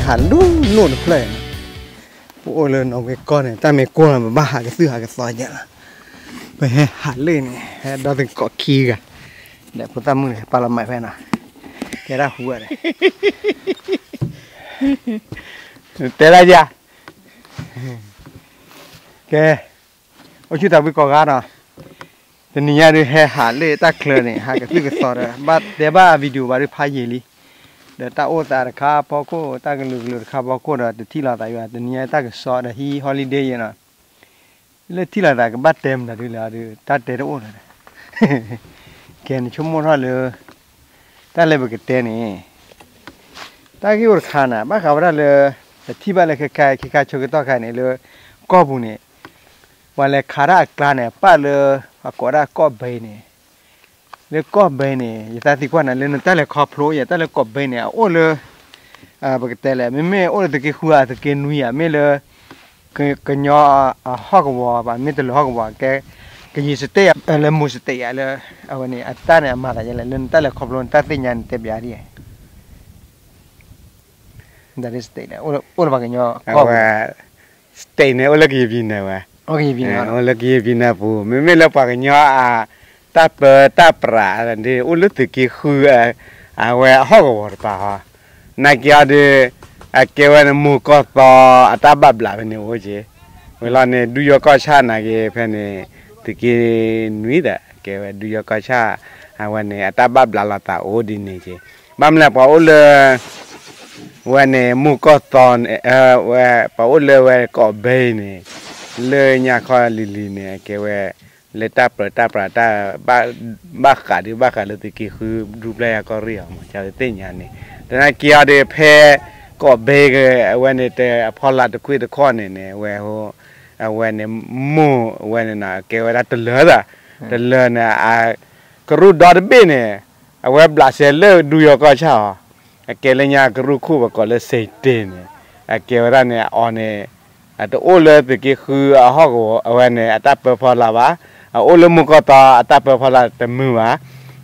ဟးလိၣ်လိၣ်တဖျၢၣ်အံၤန့ၣ်, ပအိၣ်လၢနီၣ်ဝ့ကီၢ်န့ၣ် တၢ်မ့ၢ်ကိၢ်လီၤ ပဘၣ်ဟးကသုၣ်ဟးကသီယဲလီၤ. ပဟဲဟးလၢန့ၣ် ဟဲဒီသကိးခံဂၤ, ဒီးဖိသၣ်မုၣ်န့ၣ် ပာ်လီၤမးဖဲနီၤ, ကဲဒၣ်ဟူဝဲဒီး တဲဒၣ်ယၤ, ကဲ, အိၣ်ဆူၣ်သးဝံၣ်ကိးဂၤနီၤ, တနံၤညါဒုးဟဲဟးလၢတၢ်ချၢန့ၣ် ဟးကသုၣ်ကသီဒီး ဘၣ်တဲဘၣ် video ဘၣ်ဒုးဖးယံာ်လံ, ဒီးတၢ်အိၣ်သးတခါဖီခိၣ် တၢ်ကလုာ်ကလုာ်တခါဖီခိၣ်ဒီး တထံၣ်လိာ်သးယွၤ တနံၤညါတၢ်ကစီၣ်ဒီးဟံး holiday ယဲနီၤ, လၢထံၣ်လိာ်သးကဘၣ်တဲမနုၤဒုးလဲၣ်ဒီး တၢ်တဲတအိၣ်လၢၤဒီး ကဲနဆိကမိၣ်ထီၣ်လၢ တၢ်လၢပကတဲန့ၣ် တၢ်ဂ့ၢ်အိၣ်တခါန့ၣ် ဘၣ်ဃးဝဲဒၣ်လၢ ပထံၣ်ဘၣ်လၢခဲခါ ခဲခါဆၢကတီၢ်ခါန့ၣ် လၢကီၢ်ပူၤန့ၣ် ပှၤလဲၤခးတၢ်အကျါန့ၣ် ပာ်လၢ အကိးဒၣ်ကီၢ်ဘဲန့ၣ်, လၢကီၢ်ဘဲန့ၣ် ယသးသံကွၢ်နၤ လၢနတၢ်လဲၤခီဖျိယဲ တၢ်လၢကီၢ်ဘဲန့ၣ် အအိၣ်လၢ ပကတဲလဲၣ် မ့မ့ၢ်အိၣ်လၢသုးက့ဃုဧါ သုးက့နွံဧါ မ့ၢ်လၢ ကညီအဟီၣ်ကဝီၤဘၣ် မ့ၢ်တလၢၤဟီၣ်ကဝီၤ ကဲ ကယံာ်စတ့ၣ်ဧါ လၢမူစတ့ၣ်ဧါ လၢ အဝဲန့ၣ် အတၢ်န့ၣ်အမၤသးယဲလဲၣ် လၢနတၢ်လဲၤခီဖျိ နတၢ်သ့ၣ်ညါန့ၣ် တဲပျးဒ်လဲၣ် စတ့ၣ်န့ၣ် အိၣ်လၢပှၤကညီကီၢ်ပူၤ စတ့ၣ်န့ၣ် အိၣ်လၢကယံာ်ပံၤနၢၤဝဲ, အိၣ်လၢကယံာ်ပံၤနၢၤပူၤ မ့မ့ၢ်လၢပှၤကညီအ တၢ်ပၢတၢ်ပြးဒ် အိၣ်လၢသုးက့ဃု အဝဲအဟီၣ်ကဝီၤတပၤဟီ, နာ်က့အီၤဒ် အကဲဝဲန့ၣ် မူၢ်ကီၢ်သီအတၢ်ဘၣ်ဘျးဖဲန့ၣ်အိၣ်က့ၤ, ဝံၤလီၤန့ၣ် ဒူယီၤကီၢ်ဆၣ်နာ်က့ဖဲန့ၣ် သုးက့နွံဒီး အကဲဝဲဒူယီၤကီၢ်ဆၣ် အဝဲန့ၣ် အတၢ်ဘၣ်ဘျးလိာ်သးအိၣ်ဒ်န့ၣ်က့ၤ, ဘၣ်မနုၤလဲၣ် ပှၤအိၣ်လၢ ဝဲန့ၣ် မူၢ်ကီၢ်သီန့ၣ် ဝဲ ပှၤအိၣ်လၢဝဲကီၢ်ဘဲအံၤန့ၣ် လၢညါခီလံၤလံၤန့ၣ် အကဲဝဲ လၢတၢ်ပၢတၢ်ပြးတၢ် ဘၣ်ဃးဒုးဘၣ်ဃးလၢသုးက့ဃု ဒူပျဲၢ်ယၤကီၢ်ရ့ၣ်အီၤမး ကသ့ၣ်ညါန့ၣ် သနာ်က့အီၤဒ် ဖဲကီၢ်ဘဲအဝဲန့ၣ် တဖီလာ်တခွ့တခီၣ်န့ၣ်န့ၣ် အဝဲ အဝဲန့ၣ် မိၢ်ဝဲန့ၣ်နီၤ ကဲဝဲဒၣ်တလၢၤသး တလၢၤန့ၣ် အကရူၢ်ဒီတဘ့ၣ်န့ၣ် အဝဲဘျးစဲလၢဒူယီၤကီၢ်ဆၣ်အီၤ အကဲလၢညါကရူၢ်ခိၣ်ပကိးလၢစ့တ့ၢ်န့ၣ် အကဲဝဲဒၣ်န့ၣ် အီၤန့ၣ် အတအိၣ်လၢသုးက့ဃုအဟီၣ်ကဝီၤ အဝဲန့ၣ် အတၢ်ပၢဖီလာ်ဘၣ်, အအိၣ်လၢမူၢ်ကီၢ်သီအတၢ်ပၢဖီလာ်တမုာ်ဘၣ်,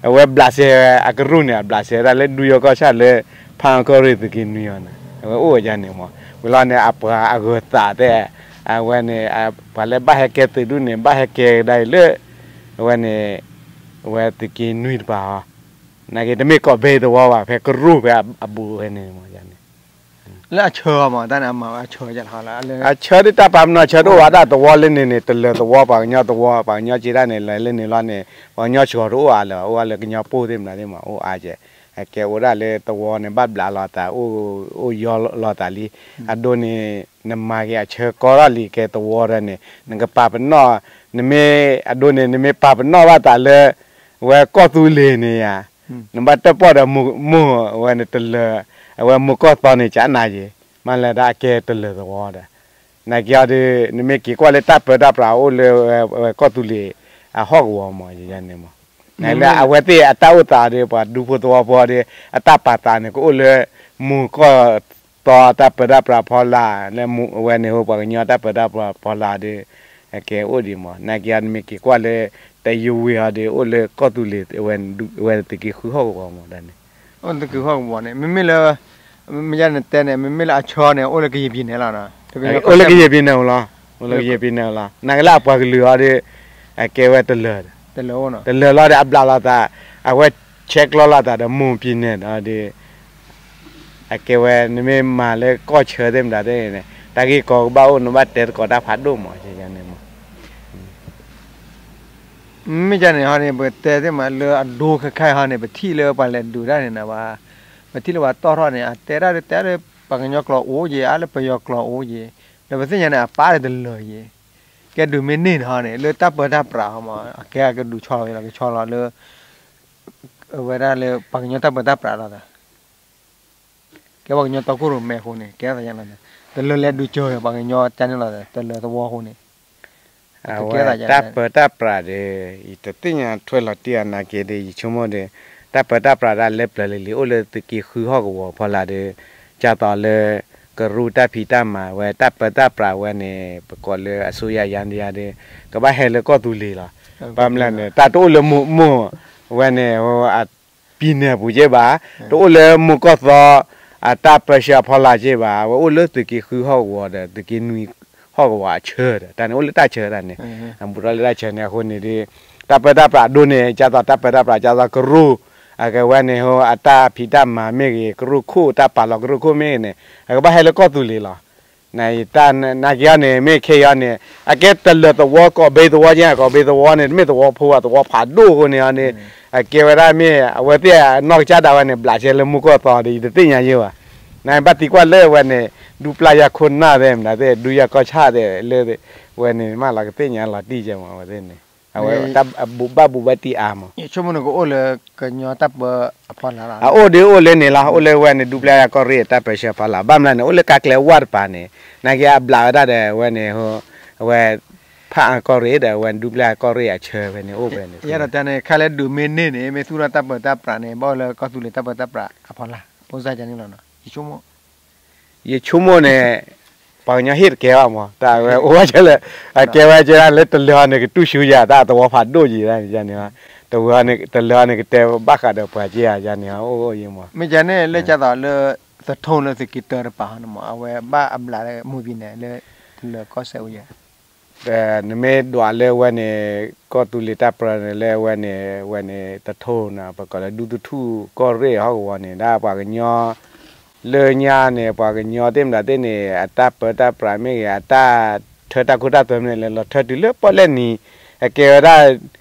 အဝဲဘျးစဲ အကရူၢ်န့ၣ် အဘျးစဲဝဲဒၣ်လၢဒူယီၤကီၢ်ဆၣ်လၢ ဖးအကီၢ်ရ့ၣ်သုးက့နွံအီၤန့ၣ် အဝဲအိၣ်ဝဲဒၣ်န့ၣ်မး, ဝံၤလီၤန့ၣ် အပှၤအဂၢၤသးတဲ အဝဲန့ၣ် ပှၤလၢဘၣ်ဟဲကဲသုးဒူၣ်န့ၣ် ဘၣ်ဟဲကဲကဒါအံၤလၢ အဝဲန့ၣ် အဝဲသုးက့နွံတပၤအီၤ, နာ်က့တမ့ၢ်ကီၢ်ဘဲသဝီဘၣ် ဖဲကရူၢ်ဖဲအဘူးဖဲန့ၣ်မးန့ၣ် လၢအဆၢမး တၢ်န့ၣ်အမၤဝဲအဆၢ အဆၢဒ်တၢ်ပာ်ပနီၣ်ဆၢတအိၣ်ဝဲဒၣ်သဝီလၢန့ၣ်န့ၣ် တလၢၤသဝီ ပှၤကညီသဝီ ပှၤကညီက့ဒၣ်န့ၣ် လၢန့ၣ်လီၤန့ၣ် ပှၤကညီစှီၤတအိၣ်အါလၢၤ အိၣ်ဝဲလၢကညီပိၢ်သ့ၣ်မနုၤသ့ၣ်မး အိၣ်အါကဲ, အကဲအိၣ်ဒၣ်လၢသဝီန့ၣ် ဘၣ်ဘျးလိာ်သး အိၣ်ယီၤလိာ်သးလံ, အဒိန့ၣ် နမၤက့ၤအဆၢကီးထီၣ်လံ ကဲသဝီဒီးန့ၣ် နကပာ်ပနီၣ် နမ့ၢ်အဒိန့ၣ် နမ့ၢ်ပာ်ပနီၣ်ဘၣ်သးလၢ ဝဲကီၢ်သူလ့ၤန့ၣ်ယါ နဘၣ်တၢၣ်ပီၣ်ဒီးမိၢ် မိၢ်ဝဲန့ၣ်တလၢၤ အဝဲမူၢ်ကီၢ်သီန့ၣ် ကနၤယ့ၤ မ့ၢ်လၢဒၣ်အကဲတလၢၤသဝီဒီး နာ်က့အီၤဒ် နမ့ၢ်က့ၤကွၢ်လၢတၢ်ပၢတၢ်ပြးအိၣ်လၢဝဲကီၢ်သူလ့ၤအဟီၣ်ကဝီၤမး ယန့ၣ်မး နလၢအဝဲသ့ၣ်အတၢ်အိၣ်သးဒီး ပှၤဒူဖိသဝီဖိဒီး အတၢ်ပာ်သးန့ၣ် ကအိၣ်လၢ မူၢ်ကီၢ်သီတၢ်ပၢတၢ်ပြးဖီလာ် လၢဝဲန့ၣ်ဟိပှၤကညီတၢ်ပၢတၢ်ပြးဖီလာ်ဒီး အကဲအိၣ်ဒံးမး နာ်က့အီၤ နမ့ၢ်က့ၤကွၢ်လၢ တယုၢ်ဝ့ၢ်အီၤဒီး အိၣ်လၢကီၢ်သူလ့ၤ ဝဲသုးက့ဃုဟီၣ်ကဝီၤမးဒ်န့ၣ် အိၣ်သုးက့ဃုဟီၣ်ကဝီၤန့ၣ် မ့မ့ၢ်လၢ မ့ၢ်ယန့ၣ်တဲန့ၣ် မ့မ့ၢ်လၢအဆၢန့ၣ် အိၣ်လၢကယံာ်ပံၤန့ၣ်လီၤ အိၣ်လၢကယံာ်ပံၤန့ၣ်လီၤ အိၣ်လၢကယံာ်ပံၤန့ၣ်လီၤ နာ်က့လၢအပှၤကလုာ်အီၤဒီး အကဲဝဲတလၢၤ တလၢၤလီၤဒီးအဘျးလိာ်သး အဝဲဆဲးကျိးလိာ်သးဒီးမိၢ်ပံၤန့ၣ်ဒီး အကဲဝဲ နမ့ၢ်မၤလၢကီၢ်ဆၢသ့ၣ်မတၤသ့ၣ်န့ၣ် တၢ်ဂ့ၢ်ကီကဘၣ်အိၣ် နဘၣ်တဲသကိးတၢ်ဖးဒိၣ်မး န့ၣ်မး မ့ၢ်ကန့ၣ်ဟီန့ၣ် ပတဲသ့ၣ်မးလၢအဒိခဲခါဟီန့ၣ် ပထံၣ်လၢပှၤလဲၤဒုးတၢ်န့ၣ်နဘၣ် ပထံၣ်လၢပှၤတီၢ်ထီၣ်န့ၣ် အတဲဒၣ်တဲလၢ ပှၤကညီကျိာ်အိၣ်က့ၤ အါလၢပယီၤကျိာ်အိၣ်က့ၤ ဒီးပသ့ၣ်ညါန့ၣ် အပၢ်ဒီးတလၢၤက့ၤ ကဲဒုးမ့ၢ်န့ၢ်န့ၣ်ဟီန့ၣ် လၢတၢ်ပၢတၢ်ပြးဟီမး အကဲအကဒုးဆီလီၤဝဲလီၤ ကဆီလီၤလၢ အဝဲဒၣ်လၢ ပှၤကညီတၢ်ပၢတၢ်ပြးလိာ်သး ကဲပှၤကညီတီခိၣ်ရိၣ်မဲအဃိန့ၣ် ကဲသးယါလီၤ တလၢၤလဲၤဒုးစၢၤပှၤကညီကန့ၣ်လီၤ တလၢၤသဝီအဃိန့ၣ် အဝဲတၢ်ပၢတၢ်ပြးဒီး ယတသ့ၣ်ညါထွဲလီၤတံၢ်အနာ်က့ဒီး ယဆိကမိၣ်ဒီး တၢ်ပၢတၢ်ပြးဒၣ်လၢပျၢၤလံၤလံၤ အိၣ်လၢသုးက့ဃုဟီၣ်ကဝီၤဖီလာ်ဒီး ကၢ်သိးလၢ ကရူၢ်တၢ်ဖံးတၢ်မၤဝဲ တၢ်ပၢတၢ်ပြးဝဲန့ၣ် ပကိးလၢအစိယၤယါဒယါဒီး ကဘၣ်ဟဲလၢကီၢ်သူလ့ၤလီၤ ဘၣ်မနုၤလဲၣ်န့ၣ် တၢ်တအိၣ်လၢမိၢ် မိၢ်ဝဲန့ၣ် ပံၤန့ၢ်အပူၤက့ဘၣ် တအိၣ်လၢမိၢ်ကီၢ်သီ အတၢ်ပၢဆှၢအဖီလာ်က့ဘၣ်, အဝဲအိၣ်လၢသုးက့ဃုဟီၣ်ကဝီၤဒီး သုးက့နွံဟီၣ်ကဝီၤအဆၢဒီး တၢ်န့ၣ်အိၣ်လၢတၢ်ဆၢတၢ်န့ၣ်, အဘူးထီၣ်လၢတၢ်ဆၢန့ၣ်အဃိန့ၣ်ဒီး တၢ်ပၢတၢ်ပြးအဒိန့ၣ် ကၢ်သိးတၢ်ပၢတၢ်ပြး ကၢ်သိးကရူၢ်, အကဝဲန့ၣ်ဟိ အတၢ်ဖံးတၢ်မၤမ့ၢ်ဂ့ၤ ကရူၢ်ခိၣ်တၢ်ပာ်လီၤကရူၢ်ခိၣ်မ့ၢ်ဂ့ၤန့ၣ် အကဘၣ်ဟဲလၢကီၢ်သူလ့ၤလီၤ. နတၢ်နာ်က့အီၤန့ၣ် မ့ၢ်ခဲအံၤအီၤန့ၣ် အကဲတလၢၤသဝီ ကိးဘ့သဝီက့ ကိးဘ့သဝီန့ၣ် တမ့ၢ်သဝီဖိဘၣ် သဝီဖးဒိၣ်အဃိန့ၣ်အီၤန့ၣ် အကဲဝဲဒၣ်မ့ၢ် အဝဲသ့ၣ်အနီၢ်ကစၢ်ဒၣ်ဝဲန့ၣ် ဘျးစဲလၢမူကီၢ်သီဒီး ယတသ့ၣ်ညါယဲဘၣ်. နဘၣ်သံကွၢ်လၢဝဲန့ၣ် ဒူပျၢ်ယၢ်ခိၣ်နၢ်သ့ၣ်မတၤသ့ၣ် ဒူယၢ်ကီၢ်ဆၣ်သ့ၣ်လၢ ဝဲန့ၣ်မးလီၤ ကသ့ၣ်ညါလီၤတံၢ်ကဲမး အဝဲသ့ၣ်န့ၣ် အဝဲတၢ်အဘူးဘၣ်ဘူးဘၣ်တံၢ်အါမး ယဆိကမိၣ်န့ၣ် ကအိၣ်လၢကညီတၢ်ပၢအဖီလာ်လီၤ. အအိၣ်ဒ်အိၣ်လၢန့ၣ်လီၤ, အိၣ်လၢဝဲန့ၣ် ဒူပျၢ်ယၢ်ကီၢ်ရ့ၣ်အတၢ်ပၢဆှၢဖီလာ်, ဘၣ်မနုၤန့ၣ် အိၣ်လၢကါကျဲဝၢ်တပၤန့ၣ် နာ်က့အဘျးဝဲဒၣ်ဒီး ဝဲန့ၣ် အဝဲ ဖးအၣ်ကီၢ်ရ့ၣ်ဒီး အဝဲဒူပျၢ်ကီၢ်ရ့ၣ်အဆၢဝဲန့ၣ် အိၣ်ဝဲန့ၣ် ယဲဒီးတၢ်န့ၣ် ခါလၢဒုးမ့ၢ်န့ၢ်န့ၣ် မ့ၢ်သူၣ်ထီၣ်တၢ်ပၢတၢ်ပြးန့ၣ် ဘၣ်အိၣ်လၢကီၢ်သူလ့ၤတၢ်ပၢတၢ်ပြးအဖီလာ် ဖိစၢ်ကန့ၣ်လီၤ. ယဆိကမိၣ် ယဆိကမိၣ်န့ၣ် ပှၤကညီဟ့ၣ်တကဲဘၣ်မး တၢ်ဝဲအိၣ်ဝဲကဲလၢ အကဲဝဲကဲဒၣ်လၢတလၢာ်အီၤန့ၣ် ကတူၢ်ဆူယၤ တၢ်သဝီဖးဒိၣ်ယံၤဒၣ်န့ၣ်န့ၣ်, တဝဲ တလၢာ်အီၤန့ၣ် ကတဲဘၣ်ဃးဒီးပှၤက့ယၤန့ၣ် အိၣ်အိၣ်ယံၤမး. မ့ၢ်ကန့ၣ် လၢကၢ်သိးလၢ သထိၣ်လၢသုးက့တၢတပၤန့ၣ်မး အဝဲဘၣ်အဘျးလၢမိၢ်ပံၤနဲၣ်လၢ တလၢာ်ကီၢ်စဲၣ်အိၣ်ယဲ နမ့ၢ်ဒွးလၢဝဲန့ၣ် ကီၢ်သူလ့ၤတၢ်ပြၢန့ၣ် လၢဝဲန့ၣ် ဝဲန့ၣ် သထိၣ်န့ၣ် ပကိးလၢဒူသထူၣ်ကီၢ်ရ့ၣ်ဟီၣ်ကဝီၤန့ၣ် ဒၣ်ပှၤကညီ လၢညါန့ၣ် ပှၤကညီသ့ၣ်မတၤသ့ၣ်န့ၣ် အတၢ်ပၢတၢ်ပြးမ့ၢ်ဂ့ၤ အတၢ်ထၢတၢ်ခိတၢ်သွဲမ့ၢ်ဂ့ၤ လဲၤလီၤထၢတုၤလၢပီၣ်လဲၣ်နံၤ အကဲဝဲဒၣ်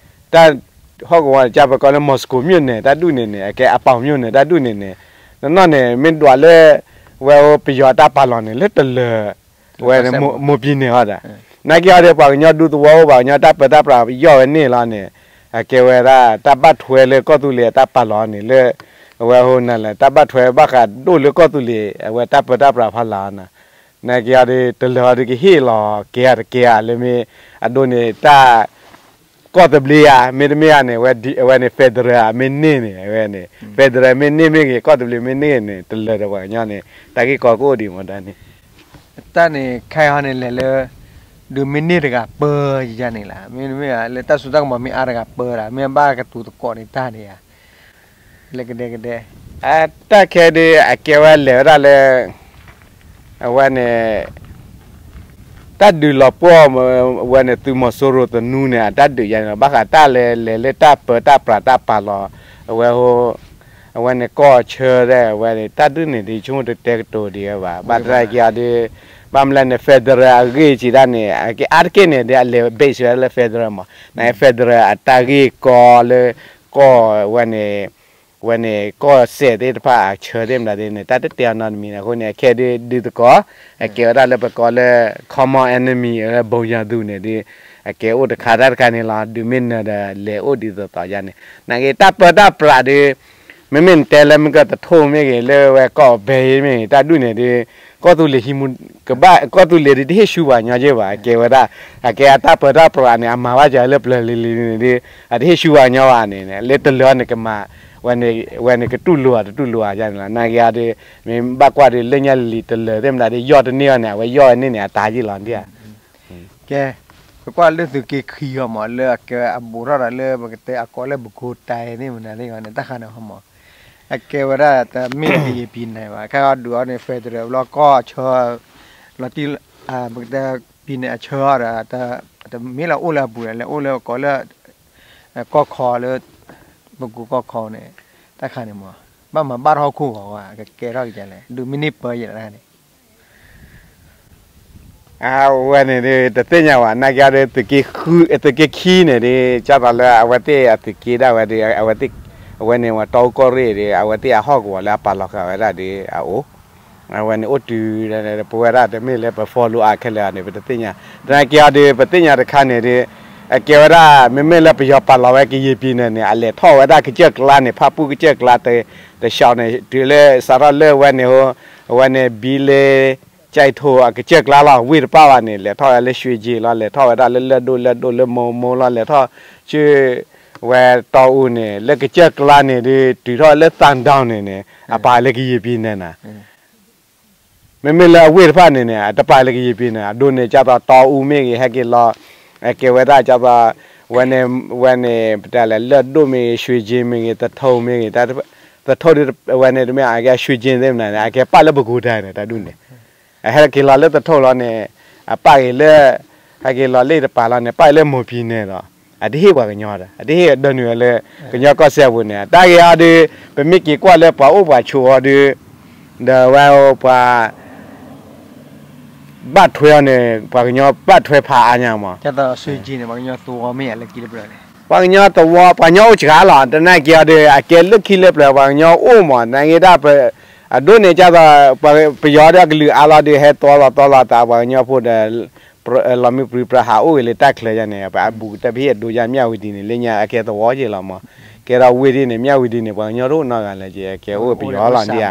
တၢ် ဟီၣ်ကဝီၤကၢ်ပကိးလၢ Moscow မြို့နယ် တၢ်ဒူၣ်န့ၣ်န့ၣ် အကဲ အပီၤ မြို့နယ် တၢ်ဒူၣ်န့ၣ်န့ၣ် နီၢ်နီၢ်န့ၣ် မ့ၢ်ဒွးလၢ ဝဲအိၣ်ပယီၤတၢ်ပာ်လီၤန့ၣ် လၢတလၢာ် ဝဲန့ၣ် မိၢ်ပံၤန့ၣ်အီၤဒီး နာ်က့အီၤဒီး ပှၤကညီဒူသဝီအိၣ် ပှၤကညီတၢ်ပၢတၢ်ပြးယီၢ်ဝဲန့ၣ်လီၤန့ၣ် အကဲဝဲဒၣ် တၢ်ဘၣ်ထွဲလၢကီၢ်သူလ့ၤအတၢ်ပာ်လီၤန့ၣ်လၢ အဝဲဟိန့ၣ်လဲၣ် တၢ်ဘၣ်ထွဲဘၣ်ဃးဒိၣ်လၢကီၢ်သူလ့ၤ အဝဲတၢ်ပၢတၢ်ပြးဖီလာ်န့ၣ် နာ်က့အီၤဒီး တလၢာ်အီၤဒီးကဟ့ၣ်လီၤကဲဧါတကဲဧါလၢမ့ၢ် အဒိန့ၣ်တၢ် ကီၢ်သဘျ့ဧါ မ့တမ့ၢ်ဧါန့ၣ် အဝဲန့ၣ် federal မ့ၢ်န့ၢ်န့ၣ် အဝဲန့ၣ် federal မ့ၢ်န့ၢ်မ့ၢ်ဂ့ၤ ကီၢ်သဘျ့မ့ၢ်န့ၢ်န့ၣ် တလၢာ်ဒီးပှၤကညီန့ၣ် တၢ်ဂ့ၢ်ကီကအိၣ်ဒံးမးတၢ်န့ၣ် တၢ်န့ၣ် ခဲအံၤဟီန့ၣ် လဲၤလၢ ဒုးမ့ၢ်န့ၢ်တဂၤပၢယယါန့ၣ်လီၤ. မ့တမ့ၢ်ဧါ လၢတၢ်စိတၢ်ကမီၤမ့ၢ်အါတဂၤပၢဒီး မ့ၢ်ဘၣ်ကတိၤသကိးန့ၣ်တၢ်န့ၣ်ဧါ လၢကဒဲကဒဲ အတၢ်ခဲဒုး အကဲဝဲလဲၤဝဲဒၣ်လၢ အဝဲန့ၣ် တၢ်ဒုးလီၤပှီၢ် အဝဲန့ၣ် သုးမီၤစိရိၤသနူန့ၣ် အတၢ်ဒုးယါန့ၣ်လီၤ. ဘၣ်ဃးတၢ်လဲၤ လဲၤလၢတၢ်ပၢတၢ်ပြးတၢ်ပာ်လီၤ အဝဲ အဝဲန့ၣ်ကီၢ်ဆၢဒဲး အဝဲန့ၣ် တၢ်ဒုးန့ၣ်ဒုး ဆိကမိၣ်တတဲကတိၤဒံးဝဲဘၣ်. ဘၣ်သနာ်က့အီၤဒုး ဘၣ်မနုၤလဲၣ်န့ၣ် federal အဂ့ၢ်ကံဒၣ်န့ၣ် အက့အါတက့ၢ်န့ၣ် ဒ်အလဲၤ base ဝဲလၢ federal မး န federal အတၢ်ဂ့ၢ်ကီလၢ ကီၢ်ဝဲန့ၣ် ဝဲန့ၣ် ကီၢ်စဲၣ်သ့ၣ်တဖၣ်အဆၢသ့ၣ်မတၤသ့ၣ်န့ၣ် တၢ်တတဲအီၤနီတမံၤန့ၣ် အဃိန့ၣ် အခဲဒုးဒုးသကိး အကဲဝဲဒၣ်လၢပကိးလၢ common enemy လၢ ဘုံရန်သူ န့ၣ်ဒုး အကဲအိၣ်တခါတၢ်တခါန့ၣ်လီၤ. ဒုးမ့ၢ်နၢၤဒီးလဲၤအိၣ်ဒ်သိးသိးယါန့ၣ် နာ်က့တၢ်ပၢတၢ်ပြးဒုး မ့မ့ၢ်နတဲလၢမ့ၢ်ကသထိၣ်မ့ၢ်ဂ့ၤ လၢဝဲကီၢ်ဘဲမ့ၢ်ဂ့ၤ တၢ်ဒုးန့ၣ်ဒုး ကီၢ်သူလ့ၤဟံးမူ ကဘၣ် ကီၢ်သူလ့ၤဒုးတဟ့ၣ်ဆူပှၤကညီက့ဘၣ်. အကဲဝဲဒၣ် အကဲအတၢ်ပၢတၢ်ပြးန့ၣ် အမၤဘၣ်စၢၤလၢပျၢၤလံၤလံၤန့ၣ်ဒုး အတဟ့ၣ်ဆူပှၤကညီဘၣ်န့ၣ် လၢတလၢာ်န့ၣ်ကမၤ ဝဲန့ၣ် ဝဲန့ၣ်ကတူၢ်လိာ် တတူၢ်လိာ်ယါန့ၣ်လီၤ. နာ်က့အီၤဒုး မ့ၢ်ဘၣ်ကွၢ်ဒုး လၢညါလံၤလံၤတလၢာ်သ့ၣ်မတၤဒုး ယီၢ်တန့ၢ်အီၤန့ၣ် အဝဲယီၢ်ဝဲန့ၢ်န့ၣ် အတၢ်ယံာ်လီၤဒ်ဧါ ကဲ ပကွၢ်လၢသုးက့ခံအီၤမး လၢအကဲအဘူးထီၣ်ဒီးလၢ ပကတဲအကိးလၢ ပဲခူးတိုင်း သ့ၣ်မနုၤသ့ၣ်အီၤန့ၣ် တၢ်ဃးန့ၣ်ဟီမး အကဲဝဲဒၣ်တမ့ၢ်ကယဲၢ် ပြည်နယ် ဘၣ် ခဲအီၤဒုးအီၤန့ၣ် federal လီၤကီၢ်အဆၢ လီၤတံၢ် ပကတဲ ပြည်နယ် အဆၢအီၤဒီး တမ့ၢ်လၢအိၣ်လၢအပူၤ လဲၤအိၣ်လၢကိးလၢ ကီၢ်ခီလၢ ပဲခူးကီၢ်ခီန့ၣ် တၢ်ဃးန့ၣ်မး ဘၣ်မၤဘၣ်ထီၣ်ဟီၣ်ခိၣ်ဂီၤဝဲ ကကဲထီၣ်ကယဲၢ်လဲၣ် ဒုးမ့ၢ်န့ၢ်ပၢယဲၢ်တၢ်န့ၣ် အဝဲန့ၣ်ဒုး တသ့ၣ်ညါဘၣ် နာ်က့အီၤဒုး သုးက့ခံန့ၣ်ဒုး ကၢ်သိးလၢအဝဲသ့ၣ်အသုးက့ဒၣ်ဝဲဒုး အဝဲသ့ၣ် အဝဲန့ၣ်ဝဲတီအူကီၢ်ရ့ၣ်ဒုး အဝဲသ့ၣ်အဟီၣ်ကဝီၤလၢအပာ်လီၤဃာ်ဝဲဒၣ်ဒုး အအိၣ် အဝဲန့ၣ်အိၣ်တုၤ ပဝဲဒၣ်တမ့ၢ်လၢပ follow up ခဲလၢာ်န့ၣ် ပတသ့ၣ်ညါ သနာ်က့အီၤဒုး ပသ့ၣ်ညါတခါန့ၣ်ဒုး အကဲဝဲဒၣ် မ့မ့ၢ်လၢပယီၤပာ်လီၤဝဲကယဲၢ် ပြည်နယ် န့ၣ် အလဲၤထီၣ်ဝဲဒၣ်ကစၢၢ်ကျါန့ၣ် ဖၣ်ပူၣ်ကစၢၢ်ကျါ တဆှီန့ၣ် တုၤလၢစးထီၣ်လၢဝဲန့ၣ် အဝဲန့ၣ် ဘံလ့ ကၠဲးထိၣ် အကစၢၢ်ကျါလီၤ ဝ့ၢ်တပၣ်ဘၣ်န့ၣ် လဲၤထီၣ်ဝဲလၢ ရွှေကျင် လီၤ လဲၤထီၣ်ဝဲဒၣ်လၢလၢၢ်ဒိၣ် လၢၢ်ဒိၣ်လၢမိၢ်မိၢ်လီၤ လဲၤထီၣ်ဆူ ဝဲတီအူန့ၣ် လၢကစၢၢ်ကျါန့ၣ်ဒုး တုၤထီၣ်လၢ သံတောင် န့ၣ်န့ၣ် အပာ်လၢကယဲၢ် ပြည်နယ် န့ၣ် မ့မ့ၢ်လၢအဝ့ၢ်တဖၣ်န့ၣ်န့ၣ် အတပာ်လၢကယဲၢ် ပြည်နယ် အဒိန့ၣ် ကၢ်သိးတီအူမ့ၢ်ဂ့ၤ ဟဲက့ၤလီၤ အကဲဝဲဒၣ်ကၢ်သိး ဝဲန့ၣ် ဝဲန့ၣ် ပတဲလဲၣ် လၢၢ်ဒိၣ်မ့ၢ်ဂ့ၤ ရွှေကျင် မ့ၢ်ဂ့ၤ သထိၣ် မ့ၢ်ဂ့ၤ တၢ် သထိၣ်ဒ်ဝဲန့ၣ် တမ့ၢ်အကဲ ရွှေကျင် သ့ၣ်မနုၤန့ၣ် အကဲပာ်လၢ ပဲခူးတိုင်း န့ၣ် တၢ်ဒူၣ်န့ၣ်, အဟဲက့ၤလီၤလၢသထိၣ်လီၤန့ၣ် အပာ်က့ၤလၢ ဟဲက့ၤလီၤလၢတပၤလီၤန့ၣ် ပာ်လၢ မိၢ်ပံၤနဲၣ် ဒီး အတဟ့ၣ်ပှၤကညီဒီး အတဟ့ၣ်ဒၢနုာ်ဝဲလၢ ကညီကီၢ်စဲၣ်ပူၤန့ၣ် တၢ်ဂ့ၢ်အီၤဒီး ပမ့ၢ်က့ၤကွၢ်လၢပှၤအိၣ်ပှၤဆိးအီၤဒီး ဒီးဝဲပှၤ ဘၣ်ထွဲအီၤန့ၣ် ပှၤကညီဘၣ်ထွဲဖးအါညါမး, ပှၤကညီသဝီ ပှၤကညီအိၣ်စှၤလီၤ တနာ်က့ၤအီၤဒီး အကဲလၢခံလၢပျၢၤ ပှၤကညီအိၣ်မး နာ်က့ၤဒၣ် အဒိန့ၣ် ကၢ်သိး ပယီၤဒီးအကလုာ်အါလီၤဒီး ဟဲတီလီၤတီလီၤသး ပှၤကညီဖိဒီး လီၤမံပှံပြဟးအိၣ်ဂ့ၤလၢတၢ်ချၢယါန့ၣ် ပအဘူးကတၢၢ် ပဟ့ၣ်အဒိယါ မၠၣ်ဝတံၤန့ၣ် လၢညါအကဲသဝီက့ၤလီၤမး, ကဲထီၣ်ဝ့ၢ်ဒ်န့ၣ် မၠၣ်ဝတံၤန့ၣ် ပှၤကညီတအိၣ်နီတဂၤလၢၤက့ၤ အကဲအိၣ်ပယီၤလီၤဒ်ဧါ,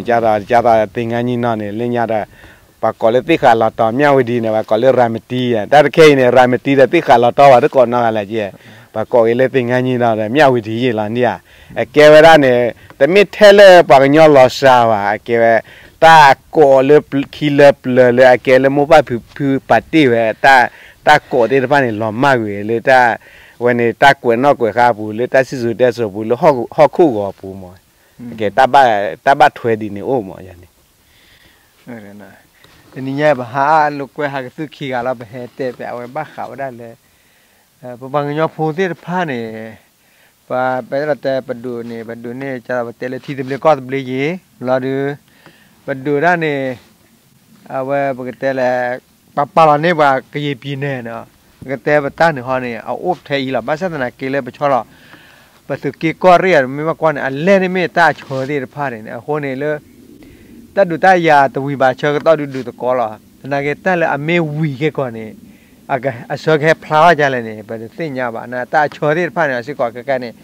ကၢ်သိး ကၢ်သိးသ့ၣ်ငါနံၣ်နီၢ်န့ၣ် လၢညါဒီး ပှၤကိးလၢသ့ၣ်ဃးလီၤတီၤ မၠၣ်ဝတံၤန့ၣ် ပှၤကိးလၢရၤမတံ, တၢ်တခဲအံၤန့ၣ် ရၤမတံဒီးသ့ၣ်ဃးလီၤတီၤ ပှၤတကိးနီတဂၤလၢၤက့ၤ, ပှၤကိးက့ၤလၢသ့ၣ်ငါနံၣ်နီၢ်ဒီး မၠၣ်ဝတံၤယ့ၢ်လီၤဒ်ဧါ, အကဲဝဲဒၣ်န့ၣ် တမ့ၢ်ထဲလၢပှၤကညီလီၤစှၤဘၣ် အကဲဝဲ တၢ်ကိးလၢခံလၢပျၢၤလၢအကဲလၢမိၢ်ပၢ်ဖံဖုပာ်တ့ၢ်ဝဲ တၢ်ကိးသ့ၣ်တဖၣ်န့ၣ် လီၤမၢ်ကွံာ်လၢတၢ် ဝဲန့ၣ် တၢ်ကွဲးနီၣ်ကွဲးဃါအပူၤ လၢတၢ်စံၣ်စိၤတဲစိၤအပူၤ လၢဟီၣ်ခိၣ်ဂီၤအပူၤမး, အကဲ တၢ်ဘၣ်ထွဲဒ်န့ၣ်အိၣ်မးယါန့ၣ် တနံၤညါပဟးလိာ်ကွဲဟးကသုၣ်ခံဂၤလီၤ ပဟဲတဲပျးဝဲဘၣ်ဃးဝဲဒၣ်လၢ ပပှၤကညီဖိသ့ၣ်တဖၣ်န့ၣ် ပှၤပအဲၣ်ဒိးတဲပဒိၣ်န့ၣ် ပဒိၣ်န့ၣ် ကၢ်သိးပတဲလၢထံသဘျ့ကီၢ်သဘျ့ယ့ၢ် လီၤဒုး ပဒိၣ်ဒၣ်န့ၣ် အဝဲပကတဲလဲၣ် ပှၤပာ်လီၤန့ၢ်ပှၤကယံာ်ပံၤနဲၣ်နီၤ ပကတဲပတၢ်န့ၣ်ဟီန့ၣ် အအိၣ်ထဲအံၤလီၤ ဘၣ်ဆၣ်သနာ်က့လၢပဆီလီၤ ပသုးက့ၢ်ကီၢ်ရ့ၣ်အမ့ၢ်ဘၣ်ကွၢ်န့ၣ် အလဲၢ်န့ၣ်မ့ၢ်တၢ်အဆၢသ့ၣ်တဖၣ်န့ၣ် အဃိန့ၣ်လၢ တၢ်ဒုးတၢ်ယၤတဝံၤဘၣ်ဆၢကတီၢ်ဒုးဒုးသကိးလီၤ သနာ်က့တၢ်လၢအမ့ၢ်ဝံၤကဲကီးန့ၣ် အဆၢကဟဲဖျါထီၣ်ဒ်လဲၣ်န့ၣ် ပတသ့ၣ်ညါဘၣ် တၢ်အဆၢသ့ၣ်တဖၣ်န့ၣ် အစ့ၢ်ကီးခဲကဲန့ၣ်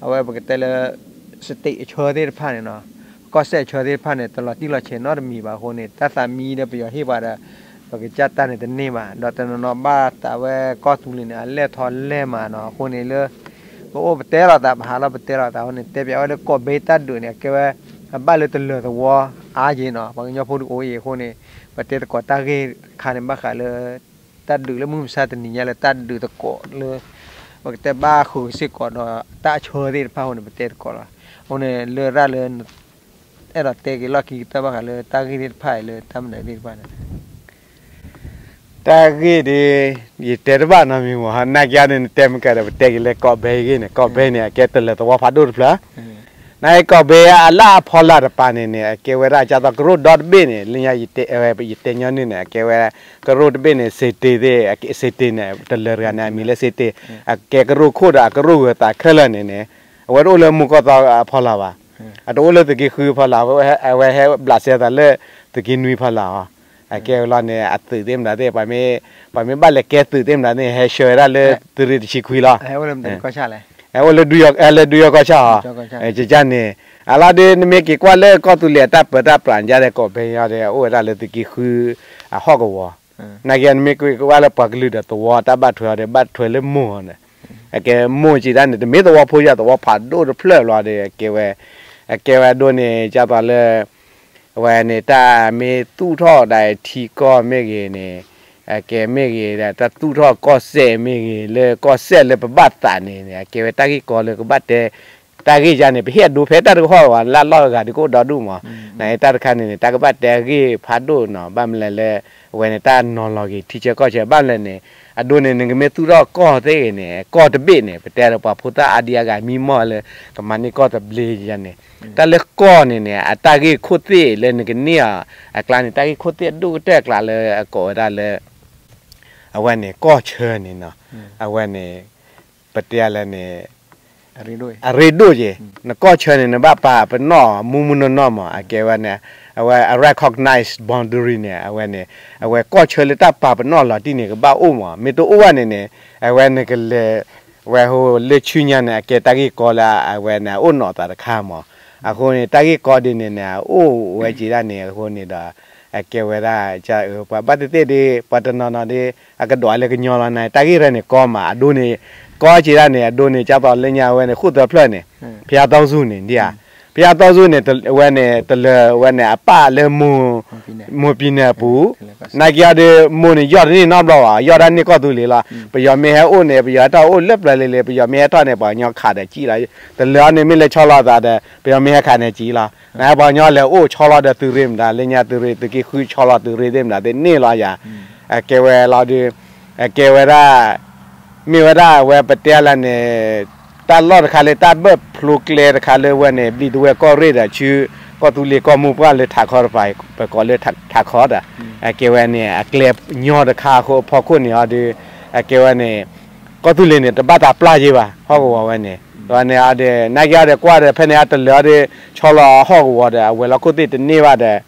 အဝဲပကတဲလၢ state အဆၢသ့ၣ်တဖၣ်န့ၣ်နီၤ ကီၢ်စဲၣ်အဆၢသ့ၣ်တဖၣ်န့ၣ် တလီၤတံၢ်လီၤဆဲးနီတမံၤဘၣ်အဃိန့ၣ် တၢ်သးမံဒီးပယီၤဟ့ၣ်ပှၤဒီး ပကစၢ်တၢ်န့ၣ်တန့ၢ်ဘၣ် ဒီးတနီၤနီၤဘၣ်သးဝဲကီၢ်သူလ့ၤန့ၣ် အလဲၢ်ထီၣ်လဲၢ်မးနီၤ အဃိန့ၣ်လၢ ပအိၣ်ပတဲလိာ်သး ပဟးလီၤပတဲလိာ်သးအဃိန့ၣ် တဲပျးဝဲလၢကီၢ်ဘဲတၢ်ဒုးန့ၣ် အကဲဝဲ အဘၣ်လၢတလၢာ်သဝီအါက့ၤနီၤ ပှၤကညီဖိတအိၣ်အံၤအဃိန့ၣ် ပတဲသကိးတၢ်ဂ့ၢ်တခါန့ၣ် ဘၣ်ဃးလၢ တၢ်ဒုးလၢမုၢ်မဆါတနံၤညါလၢတၢ်ဒုးသကိးလၢ ပကတဲဘၣ်ဃုာ်စ့ၢ်ကီးဒီးတၢ်အဆၢသ့ၣ်တဖၣ်အဃိန့ၣ် ပတဲသကိးလီၤ အဃိန့ၣ် လၢရၣ်လၢ အဲၣ်ဒိးတဲက့ၤလီၢ်ခံကတၢၢ်ဘၣ်ဃးလၢတၢ်ဂ့ၢ်သ့ၣ်တဖၣ်အံၤလၢတၢ်မနုၤသ့ၣ်တဖၣ်န့ၣ် တၢ်ဂ့ၢ်ဒ် ယတဲတဘၣ်နီတမံၤမး နာ်က့န့ၣ် နတဲမ့ၢ်ကဒီး ပတဲက့ၤလၢကီၢ်ဘဲအဂ့ၢ်န့ၣ် ကီၢ်ဘဲန့ၣ် အကဲတလၢာ်သဝီဖးဒိၣ်တဖျၢၣ် နာ်က့ကီၢ်ဘဲအလၢအဖီလာ်တပၤန့ၣ်န့ၣ် အကဲဝဲဒၣ်ကၢ်သိးကရူၢ်ဒီတဘ့ၣ်န့ၣ် လၢညါ ယတဲညီနုၢ်န့ၣ် အကဲဝဲ ကရူၢ်တဘ့ၣ်န့ၣ် စ့တ့သ့ၣ် စ့တ့န့ၣ် တလၢာ်တဂၤန့ၣ် အမံၤလၢစ့တ့ အကဲကရူၢ်ခိၣ်ဒီးအကရူၢ်ဂၢၤသးခဲလၢာ်န့ၣ်န့ၣ် အဝဲတအိၣ်လၢမိၢ်ကီၢ်သီအဖီလာ်ဘၣ် အတအိၣ်လၢသုးက့ဃုဖီလာ် အဝဲဟဲဘျးစဲသးလၢ သုးက့နွံဖီလာ်အီၤ အကဲဝဲလီၤန့ၣ် အသုးသ့ၣ်မတၤသ့ၣ် ပှၤမ့ၢ်ဘၣ်လဲၤကဲသုးသ့ၣ်မတၤသ့ၣ် ဟဲဆှၢဝဲဒၣ်လၢသုးရ့ၣ်တဆံခွံလီၤ အိၣ်လၢ လၢဒုးယီၢ်ကီၢ်ဆၣ်ဟီ ကန့ၣ် အလီၤဒုး နမ့ၢ်က့ၤကွၢ်လၢကီၢ်သူလ့ၤအတၢ်ပၢတၢ်ပြးန့ၣ် ကဲဒ်ကိးဘဲအံၤဒီး အိၣ်ဝဲဒၣ်လၢသုးက့ဃုအဟီၣ်ကဝီၤ နာ်က့နမ့ၢ်က့ၤကွၢ်လၢပှၤကလုာ်ဒီးသဝီတၢ်ဘၣ်ထွဲအီၤဒီး ဘၣ်ထွဲလၢမိၢ်အီၤန့ၣ် အကဲမိၢ်က့ၤဒၣ်န့ၣ် တမ့ၢ်သဝီဖိယၤ သဝီဖးဒိၣ်တဖျၢၣ်လီၤဒီး အကဲဝဲ အကဲဝဲဒိၣ်န့ၣ် ကၢ်သိးလၢ အဝဲန့ၣ် တၢ်မ့ၢ်သူၣ်ထီၣ်ဒၣ်ထံကီၢ်မ့ၢ်ဂ့ၤန့ၣ် အကဲမ့ၢ်ဂ့ၤဒီး တၢ်သူၣ်ထီၣ်ကီၢ်စဲၣ်မ့ၢ်ဂ့ၤ လၢကီၢ်စဲၣ်လၢပဘၣ်သးန့ၣ်န့ၣ် အကဲဝဲတၢ်ဂ့ၢ်ကီလၢကဘၣ်တဲ တၢ်ဂ့ၢ်ယါန့ၣ် ပဟ့ၣ်အဒိဖဲတၢ်တကဟီၣ်ဝဲ လၢအလီၢ်တဂၤဒီးကအိၣ်ဒီဒူၣ်မး နတၢ်တခါန့ၣ်န့ၣ် တၢ်ကဘၣ်တဲအဂ့ၢ်ဖးဒိၣ်နီၤ ဘၣ်မနုၤလဲၣ်လၢ အဝဲန့ၣ် တၢ်နီၤလီၤက့ၤထံဆၢကီၢ်ဆၢ ဘၣ်မနုၤလဲၣ်န့ၣ် အဒိန့ၣ် နကမ့ၢ်သူၣ်ထီၣ်ကီၢ်သ့ၣ်ဂ့ၤန့ၣ် ကီၢ်တဘ့ၣ်န့ၣ် ပတဲဒီးပှၤဖိသၣ်အါဒံအါဂၤမံမီၢ်လၢ ကမၤန့ၢ်ကီၢ်သဘျ့ယါန့ၣ် တၢ်လၢကီၢ်န့ၣ်န့ၣ် အတၢ်ဂ့ၢ်ခိၣ်သ့ၣ်လၢနကန့ၢ်အီၤ အကျါန့ၣ် တၢ်ဂ့ၢ်ခိၣ်သ့ၣ်အဒိၣ်ကတၢၢ်အကျါလၢအကိးဝဲဒၣ်လၢ အဝဲန့ၣ် ကီၢ်ဆၢန့ၣ်နီၤ အဝဲန့ၣ် ပတဲလဲၣ်န့ၣ် အရ့ဒိၣ်က့ၤ နကီၢ်ဆၢန့ၣ် နဘၣ်ပာ်ပနီၣ်မူမူနီၢ်နီၢ်မး အကဲဝဲန့ၣ် အဝဲ unrecognized boundary န့ၣ် အဝဲန့ၣ် အဝဲကီၢ်ဆၢလၢတၢ်ပာ်ပနီၣ်လီၤတံၢ်န့ၣ် ကဘၣ်အိၣ်မး မ့ၢ်တအိၣ်ဘၣ်န့ၣ်န့ၣ် အဝဲနကလဲၤ ဝဲဟိလၢဆူညါန့ၣ် အကဲတၢ်ဂ့ၢ်ကီလၢအဝဲန့ၣ် အအိၣ်နီၣ်သးတခါမး အဃိန့ၣ် တၢ်ဂ့ၢ်ကီဒ်န့ၣ်န့ၣ် အအိၣ်ဝဲက့ၤဒၣ်န့ၣ် အဃိန့ၣ်ဒီး အကဲဝဲဒၣ် ပှၤဘၣ်သ့ၣ်သ့ၣ်ဒီး ပှၤတနီၤနီၤဒီး အကဒိးလၢကညီလီၤန့ၣ် တၢ်ဂ့ၢ်ရဲၣ်န့ၣ်ကီမး အဒိန့ၣ် ကီက့ၤဒၣ်န့ၣ် အဒိန့ၣ် ကၢ်သိးလၢညါဝဲန့ၣ် ဃိၣ်သၢဖျၢၣ်န့ၣ် ဖဲအသီစူၢ်န့ၣ် ဒ်ဧါ ဘုရားသုံးဆူန့ၣ် ဝဲန့ၣ် တလၢၤဝဲန့ၣ် အပၢ်လၢမိၢ်ပံၤနၢၤအပူၤ, နာ်က့အီၤဒီး မိၢ်န့ၣ် ယီၢ်တန့ၢ်နီတဘျီဘၣ်, ယီၢ်ဒၣ်န့ၢ်ကီၢ်သူလ့ၤလီၤ. ပယီၤမ့ၢ်ဟဲအိၣ်န့ၣ် ပယီၤဟဲထီၣ်အိၣ်လၢပျၢၤလံလံ, ပယီၤမ့ၢ်ဟဲထီၣ်န့ၣ် ပှၤကညီခးဒီးကံၣ်လီၤ. တလၢၤအီၤန့ၣ် မ့ၢ်လဲၤဆီလီၤသးဒီး ပယီၤမ့ၢ်ဟဲခးန့ၣ်ကံၣ်လီၤ. နပှၤကညီလဲၤအိၣ်ဆီလီၤဒီးသုးရ့ၣ်မတၤ လၢညါသုးရ့ၣ် သုးက့ဃုဆီလီၤသုးရ့ၣ်သ့ၣ်မတၤသ့ၣ်န့ၢ်လီၤယၤ, အကဲဝဲလီၤဒီး အကဲဝဲဒၣ် မ့ၢ်ဝဲဒၣ်ဝဲပတဲလၢန့ၣ် တၢ်လီၢ်တခါလၢတၢ်ဘၢၣ်ဖျိကျဲတခါလၢဝဲန့ၣ် ဘျံးတဝဲၢ်ကီၢ်ရ့ၣ်ဒီးဆူ ကီၢ်သူလ့ၤကီၢ်မိၢ်ပှၢ်လၢထးခီတပၤ ပကိးလၢထးခီဒီး အကဲဝဲန့ၣ် အကျဲညီတခါအဃိအဖီခိၣ်န့ၣ်အီၤဒီး အကဲဝဲန့ၣ် ကီၢ်သူလ့ၤန့ၣ် တဘၣ်သးပျၢ်ယ့ၢ်ဘၣ် ဟီၣ်ကဝီၤဝဲန့ၣ် ဒီးန့ၣ်အီၤဒီး နာ်က့အီၤဒီးကွၢ်ဒီး ဖဲန့ၣ်အတလၢၤအီၤဒီး ဆီလီၤဟီၣ်ကဝီၤဒီး အဝဲၤလီၢ်ခိၣ်သ့ၣ်တန့ၢ်ဘၣ်ဒီး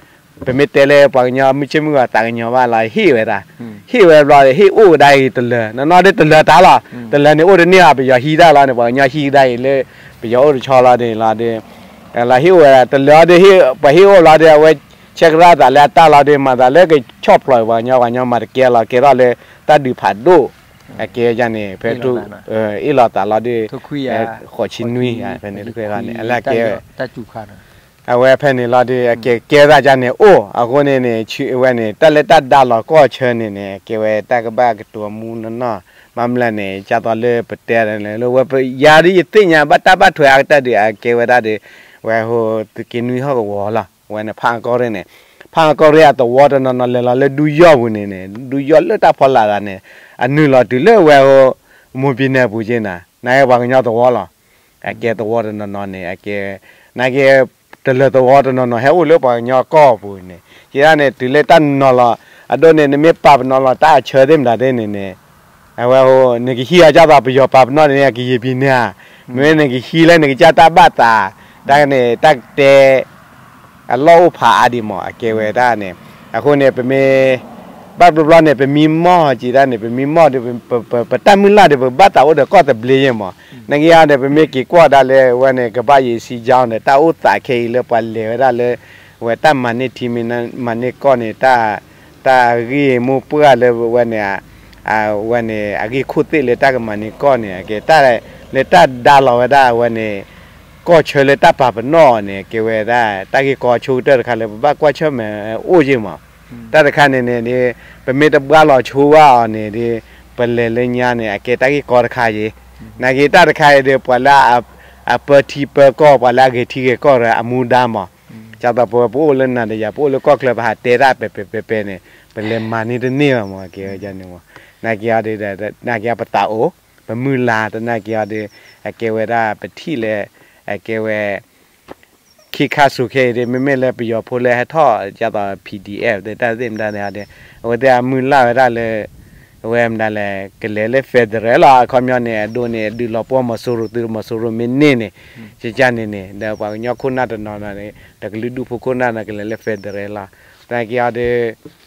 ပမ့ၢ်တဲလၢပှၤကညီမုၢ်ဆ့ၣ်မုၢ်ဂီၤသးကညီၤဘၣ်လီၤ ဟ့ၣ်ဝဲဒၣ်, ဟ့ၣ်ဝဲဘျီဒီး ဟ့ၣ်အိၣ်ကဒါအံၤတလၢၤ နီၢ်နီၢ်ဒီးတလၢၤတၢ်လီၤ. တလၢၤန့ၣ်အိၣ်တန့ၢ်ဘၣ် ပယီၤဟံးတၢ်လီၤန့ၣ် ပှၤကညီဟံးကဒါအံၤလၢ ပယီၤအိၣ်တဆီလီၤန့ၣ်လီၤဒီး လီၤဟ့ၣ်အိၣ်ဝဲဒၣ် တလၢၤအီၤဒီး ပှၤဟ့ၣ်အိၣ်ဘျီဒီး အဝဲဆဲးကရၣ်သးလၢအတၢ်လီၤဒီး မၤသးလၢကဆီၣ်ဖျိးပှၤကညီ ပှၤကညီမၤတကဲလီၤ ကဲထီၣ်လၢတၢ်ဒုးဖးဒိၣ် အကဲယန့ၣ် ဖဲထူၣ် အ့ၣ်လိာ်သးလီၤဒီး ဃိးဆံနွံ ဖဲန့ၣ်တခွဲးန့ၣ် အလၢကဲ အဝဲဖဲန့ၣ်လီၤဒီး အကဲကဲသးကန့ၣ်အိၣ် အဃိန့ၣ်န့ၣ် ဆံးဝဲန့ၣ် တၢ်လၢတၢ်ဒါလီၤကီၢ်ဆၢန့ၣ်န့ၣ် ကဲဝဲတၢ်ကဘၣ်ကတိၤမူနီၢ်နီၢ် ဘၣ်မနုၤလဲၣ်န့ၣ် ကၢ်သိးလၢပတဲလၢဝဲပယါဒ်ယသ့ၣ်ညါဘၣ်တၢ်ဘၣ်ထွဲအါကတၢၢ်ဒီး အကဲဝဲဒၣ်ဒီး ဝဲဟိသုးက့နွံဟီၣ်ကဝီၤလီၤ ဝဲန့ၣ် ဖးအကီၢ်ရ့ၣ်န့ၣ် ဖးအကီၢ်ရ့ၣ်အသဝီတနီၤနီၤလဲၤလီၤလၢဒူယီၢ်ပူၤန့ၣ်န့ၣ် ဒူယီၢ်လၢတၢ်ဖီလာ်သးန့ၣ် အနုာ်လီၤတုၤလၢဝဲဟိ မိၢ်ပံၤနၢၤပူၤက့နၤ နာ်က့ပှၤကညီသဝီလီၤ အကဲသဝီတနီၤနီၤန့ၣ် အကဲ နာ်က့ တလၢၤသဝီတနီၤနီၤ ဟဲအိၣ်လၢပှၤကညီကီၢ်ပူၤန့ၣ် ကဲဒၣ်န့ၣ် တုၤလၢတၢ်နီၤလီၤ အဒိန့ၣ် နမ့ၢ်ပာ်ပနီၣ်လီၤတၢ်အဆၢသ့ၣ်မတၤသ့ၣ်န့ၣ်န့ၣ် အဝဲဟိ နကဟံးအကၢ်သိးပယီၤပာ်ပနီၣ်န့ၣ် အကယံာ်ပံၤန့ၢ်ဧါ မ့ၢ်နကဟံးလၢနကစၢ်တၢ်ဘၣ်သး တၢ်န့ၣ် တၢ်ကတဲ အလီၢ်အိၣ်ဖးအါဒံးမး အကဲဝဲဒၣ်န့ၣ် အဃိန့ၣ် ပမ့ၢ် ဘၣ်ဘျီဘျီန့ၣ် ပမံမီၢ်က့ဒၣ်န့ၣ် ပမံမီၢ်ဒီး ပတၢ်မုၢ်လၢ်ဒီး ပဘၣ်သးအိၣ်ဒီးကီၢ်သဘျ့ယဲၢ်မး နာ်က့အီၤဒီး ပမ့ၢ်က့ၤကွၢ်ဒၣ်လၢဝဲန့ၣ် ကဘၣ်ယံာ်ဆံးကၠီန့ၣ် တၢ်အိၣ်သးခဲအံၤလၢပှၤလဲၤဝဲဒၣ်လၢ ဝဲတၢ်မၤန့ၢ်ထံမ့ၢ်မၤန့ၢ်ကီၢ်န့ၣ် တၢ်ဂ့ၢ်မိၢ်ပှၢ်လၢဝဲန့ၣ် ဝဲန့ၣ် အဂ့ၢ်ခိၣ်သ့ၣ်လၢတၢ်ကမၤန့ၢ်ကီၢ်န့ၣ် အကဲတၢ်လၢတၢ်ဒါလီၤဝဲဒၣ်ဝဲန့ၣ် ကီၢ်ဆၢလၢတၢ်ပာ်ပနီၣ်အီၤန့ၣ် ကဲဝဲဒၣ် တၢ်ဂ့ၢ်ကီဆိကတၢၢ်တခါလၢပဘၣ်ကွၢ်ဆၢၣ်မဲာ်အိၣ်ယ့ၢ်မး တၢ်တခါန့ၣ်န့ၣ် ပမ့ၢ်တဘှါလီၤဆိဘၣ်အီၤန့ၣ်ဒီး ပလဲၤလၢညါန့ၣ် အကဲတၢ်ဂ့ၢ်ကီတခါယ့ၢ် နာ်က့တၢ်တခါအံၤဒီး ပှၤလၢအပၢထံပၢကီၢ် ပှၤလၢအဂဲၤထံဂဲၤကီၢ်ဒီးအမူဒါမး ကၢ်သိးပဝဲပအိၣ်လၢနၤဒီးယၤ ပအိၣ်လၢကီၢ်ချၢ ပဟးတဲတၢ်ပဲာ်ပဲာ်ပဲာ်ပဲာ်န့ၣ် ပလဲၤမၤန့ၢ်တန့ၢ်ဘၣ်မး ကဲဝဲန့ၣ်မး နာ်က့အီၤဒီး နာ်က့အီၤပသးအိၣ် ပမုၢ်လၢ် တနာ်က့အီၤဒီး အကဲဝဲဒၣ်ပထံၣ်လၢ အကဲဝဲ ခ့ခါဆူၣ်ခဲအံၤဒီး မ့မ့ၢ်လၢပယီၤဖိလၢဟဲထီၣ် ကၢ်သိး P D F သ့ၣ်တၢ်သ့ၣ်မတၤန့ၣ်ဒီး အဝဲသ့ၣ်အမုၢ်လၢ်ဝဲဒၣ်လၢ အဝဲမတၤလဲၣ် ကလဲၤလၢ federal လီၤ အခီပညီန့ၣ် အဒိန့ၣ် ဒုးလီၤပှီၢ်မီၤစိရိၤသုး မီၤစိရိၤမ့ၢ်န့ၢ်န့ၣ် ကကန့ၣ်န့ၣ် ဒီးပှၤကညီခိၣ်နၢ်တနီၤနီၤန့ၣ် ဒီးကလုာ်ဒူၣ်ဖိခိၣ်နၢ်န့ၣ် ကလဲၤလၢ federal လီၤ သနာ်က့အီၤဒီး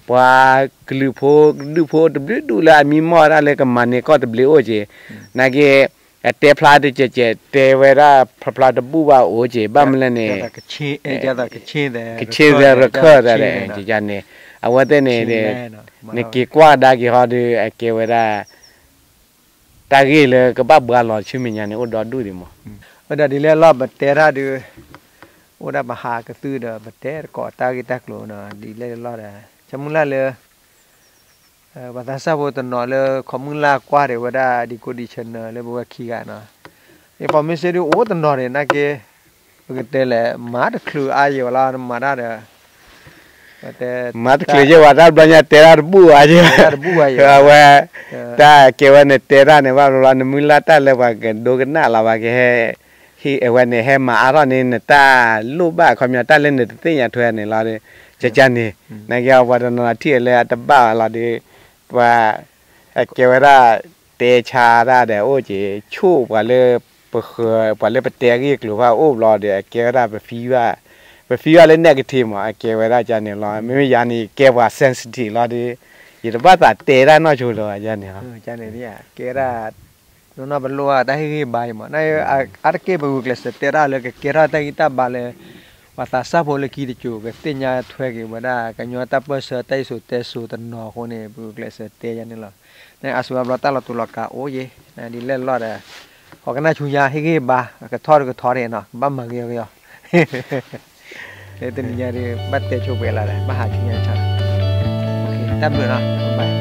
ပှၤကလုာ်ဖိဒူၣ်ဖိတဘျုးဒူၣ်လၢအမံမီၢ်ဝဲဒၣ်လၢကမၤန့ၢ်ကီၢ်သဘျ့အိၣ်က့ၤ သနာ်က့ အတဲဖျါတကဲးကဲး တဲဝဲဒၣ်ဖျါဖျါတဘူၣ်ဘၣ်အိၣ်က့ၤ ဘၣ်မနုၤလဲၣ်န့ၣ် ကဆ့ၣ်သဲးရခၢၣ်ဒၣ်န့ၣ် ကန့ၣ် အဝဲသ့ၣ်န့ၣ် နက့ၤကွၢ်ကဒါက့ၤဟီဒီး အကဲဝဲဒၣ် တၢ်ဂ့ၢ်လၢကဘၣ်ဘှါလီၤဆူမဲာ်ညါန့ၣ် အိၣ်ဒီဒူၣ်ဒံးမး ဝဲဒၣ်ဒ်လဲၣ်လီၤ ပတဲတၢ်ဒုး အိၣ်ဒၣ်ပဟးကသုၢ်ဒီး ပတဲတကိးတၢ်ဂ့ၢ်တၢ်ကျိၤနီၤ ဒ်လဲၣ်လီၤဒီး ဆၢမုၢ်လၢ်လၢ ပှၤသးစၢ်ဖိတနီၤလၢ ခီမုၢ်လၢ်ကွၢ်ဒံးဝဲဒၣ် Decoding Channel လၢပဝဲခံဂၤနီၤ information ဒုးအိၣ်တနီၤန့ၣ် နာ်က့ ပကတဲလဲၣ် မၤတချုးအါယံၤဝဲလီၤ နမၤတၢ်ဒီး မၤတချုးယဲၢ်ဝဲ တၢ်တဘျီညါတဲတၢ်တဘူၣ်အါယံၤ အဝဲ တၢ်ကဲဝဲန့ၣ် တဲတၢ်န့ၣ် ဘၣ်ဘျီဘျီ နမုၢ်လၢ်တၢ်လၢပှၤကဒိကနၣ်လီၤ ပှၤကဟဲ ဟ့ၣ်အဝဲန့ၣ် ဟဲမၤအါထီၣ်န့ၣ် နတၢ်လိၣ်ဘၣ် အခီပညီ တၢ်လၢနတသ့ၣ်ညါထွဲန့ၣ်လီၤ ကကန့ၣ် နာ်က့ ပှၤတနီၤနီၤထံၣ်လၢအတဘၣ်လီၤဒီး ပှၤ အကဲဝဲဒၣ် တဲဆါတၢ်ဒီးအိၣ်က့ၤ ဆိၣ်ပှၤလၢ ပဃၢၤ ပှၤလၢပတဲအဂ့ၢ်အကျိၤဘၣ်အိၣ်ဘျီဒီး အကဲဝဲဒၣ် ပ feel ဘၣ် ပ feel ဘၣ်လၢ negative မး အကဲဝဲဒၣ်ကန့ၣ်လီၤ မ့မ့ၢ်ယၤန့ၣ် ကဲပှၤ sensitive လီၤဒီး ယတဘၣ်သးတဲတၢ်နီၢ်ဆိလၢၤဘၣ်န့ၣ် ကဲဒၣ် နီၢ်နီၢ်ပလိၣ်ဘၣ်တၢ်ဟ့ၣ်ဂံၢ်ဘါအံၤမး နအါတက့ၢ်ပဂုာ်ကျဲးစၢးတဲတၢ်လၢကကဲထီၣ်တၢ်ဂံၢ်တၢ်ဘါလၢ ပှၤသးစၢ်ဖိလၢခံတစိၤ ကသ့ၣ်ညါထွဲက့ၤဝဲဒၣ် ကညီတၢ်ပၢၢ်ဆၢ တၢ်စံၣ်စိၤတဲစိၤတနီၤအဃိန့ၣ် ပဂုာ်ကျဲးစၢးတဲယၤန့ၣ်လီၤ နအါစှၤဘျီတၢ်လီၤတူာ်လီၤကာ်အိၣ်ယဲ ဒ်လဲၣ်လီၤဒီး ဟီၣ်ကနၣ်ဆူညါဟ့ၣ်ဂံၢ်ဘါ ကထီၣ်တကထီၣ်န့ၣ်နီၤ ကဘၣ်မၤဂ့ၤအီၤဂ့ၤအီၤ တနံၤညါဒီး ဘၣ်တဲဆိပှဲၤလၢ်ဒီး ဘၣ်ဟးဆူညါတဆီလီၤ. တၢ်ဘျုးနီၤ, bye.